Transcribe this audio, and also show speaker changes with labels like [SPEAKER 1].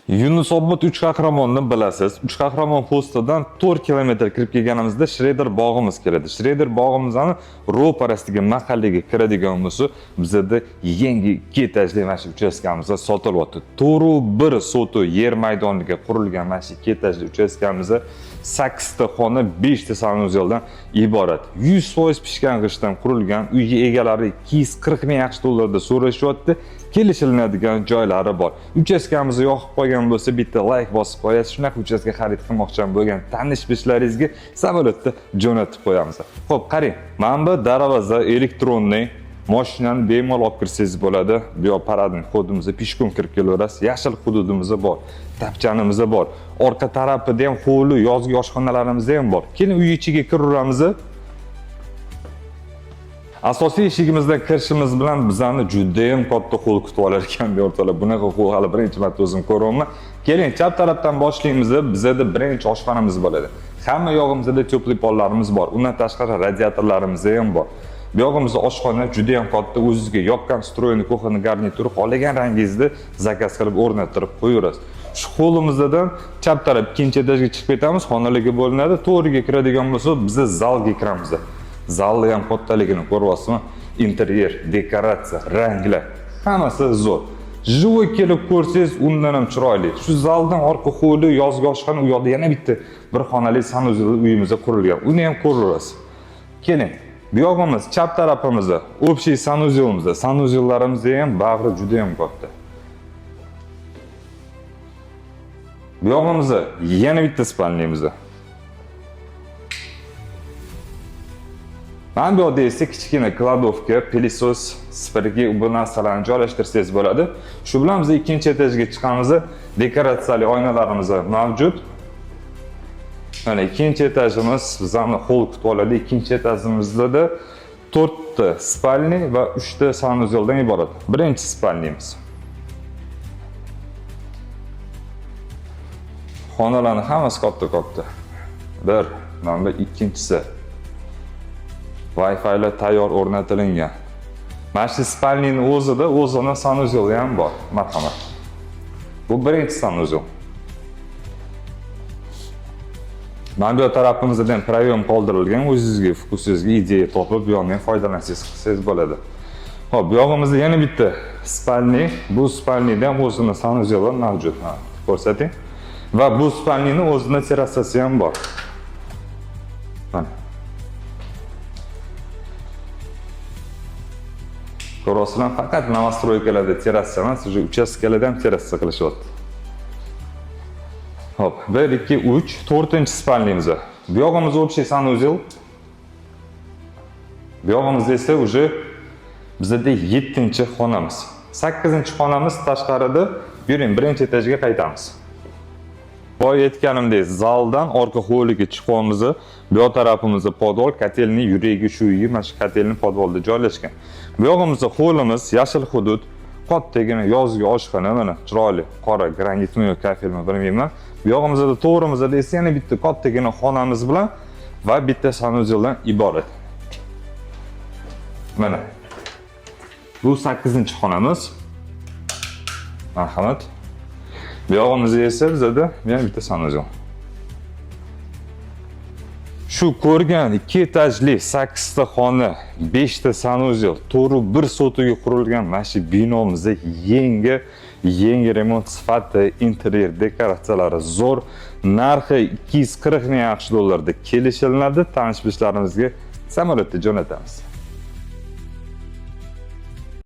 [SPEAKER 1] Yunusobod 3 Qahramonni bilasiz. 3 Qahramon postidan 4 kilometr kirib kelganimizda Shreder bog'imiz keladi. Shreder bog'imizni ro'parasidagi mahallaga kiradigan bo'lsa, bizada yangi 2 etajli mana shu uchastkamizda sotilyapti. 4,1 soto yer maydoniga qurilgan mana shu 2 etajli uchastkamizda 8 ta xona, 5 ta sanuzeldan iborat. 100% pishgan g'ishtdan qurilgan uyga egalari 240 ming AQSh dollarida so'rashyapti. Kelishilinadigan joylari bor. Uchastkamizni yoqib qolgan bo'lsa, bitta like bosib qo'yasiz. Shunaqa uchastka xarid qilmoqchi bo'lgan tanish bilishlaringizga samolyotda jo'natib qo'yamiz. Xo'p, qarang, mana bu darvoza elektronniy. Mashinani bemalol olib kirsangiz bo'ladi. Bu yoq paradniy xodimizda pishkon kirib kelaverasiz. Yashil hududimiz bor, tapchanimiz bor. Orqa tarafida ham hovli, yozgi oshxonalarimizda ham bor. Keling, uy ichiga kiraveramiz. Asosiy eshigimizdan kirishimiz bilan bizani juda ham katta qo'l kutib olar ekan bu o'rtoqlar. Bunaqa qo'l hali birinchi marta o'zim ko'ryapman. Keling, chap tarafdan boshlaymiz. Bizada birinchi oshxonamiz bo'ladi. Hamma yog'imizda tepli pollarimiz bor. Undan tashqari radiatorlarimiz ham bor. Bu yog'imizda oshxona juda ham katta, o'zizga yoqqan встроенный кухонный garnitur xohlagan rangingizda zakaz qilib o'rnattirib qo'yaverasiz. Shu qo'limizdan chap taraf ikkinchi etajga chiqib ketamiz, xonalarga bo'linadi. To'g'riga kiradigan bo'lsa, biz zalga kiramiz. Zalni ham kattaligini ko'ryapsizmi? Interyer, dekoratsiya, ranglar hammasi zo'r. Живой kelib ko'rsangiz undan ham chiroyli. Shu zaldan orqa hovli, yozgi oshxona, u yoqda yana bitta bir xonali sanuzel uyimizda qurilgan. Uni ham ko'raverasiz. Keling, bu yog'imiz chap tarafimizda общий sanuzelimizda. Sanuzellarimizni ham bag'ri juda ham katta. Bu yog'imizda yana bitta spalniyamizda. Mana bu yoqda esa kichkina kladovka, pilisos, spirgi bu narsalarni joylashtirsangiz bo'ladi. Shu bilan biz ikkinchi etajga chiqamiz. Dekoratsiyali oynalarimiz mavjud. Mana ikkinchi etajimiz bizani hol kutib oladi. Ikkinchi etajimizda da 4 ta spalni va 3 ta sanuzeldan iborat. Birinchi spalnimiz. Xonalarning hammasi katta-katta. Bir, mana bu ikkinchisi. Wi-Fi'lar tayyor o'rnatilgan. Mana shu spalnining o'zida o'zini sanuzeli ham bor. Marhamat. Bu birinchi sanuzel. Mana bu tarafimizda ham proyem qoldirilgan. O'zingizga, vkusingizga ideya topib, bu yoqdan ham foydalansangiz qilsangiz bo'ladi. Xo'p, bu yog'imizda yana bitta spalni. Bu spalnida ham o'zini sanuzeli mavjud. Ha, ko'rsating. Va bu spalnining o'zini terrasasi ham bor. Mana. Ko'rasizlar, faqat novostroykalarda terrasa emas, уже uchastkalarda ham terrasa qilishyapti. Hop, 1 2 3, 4-chi spalnimiz. Bu yog'imiz общий sanuzel. Bu yog'imizda esa уже bizda 7-chi xonamiz. 8-chi xonamiz tashqarida. Yuring, birinchi etajga qaytamiz. Boya aytganimdek, zaldan orqa hovliga chiqyapmiz. Bu yoq tarafimizda podvol, kotelning yuragi shu uyi, mana shu kotelning podvolda joylashgan. Bu yog'imizda hovlimiz, yashil hudud, kattagina yozgi oshxona, mana chiroyli qora granitmi yo kafelmi bilmayman. Bu yog'imizda to'g'rimizda esa yana bitta kattagina xonamiz bilan va bitta sanuzeldan iborat. Mana bu 8-xonamiz. Marhamat. Bu yog'imizda esa bizada yana bitta sanuzel. Shu ko'rgan 2 etajli 8 ta xona, 5 ta sanuzel, 4,1 sotoga qurilgan mana shu binomizda yangi remont sifati, interyer dekoratsiyalari zo'r. Narxi 240 ming AQSh dollarida kelishilinadi. Tanish bilishlarimizga samolyotda jo'natamiz.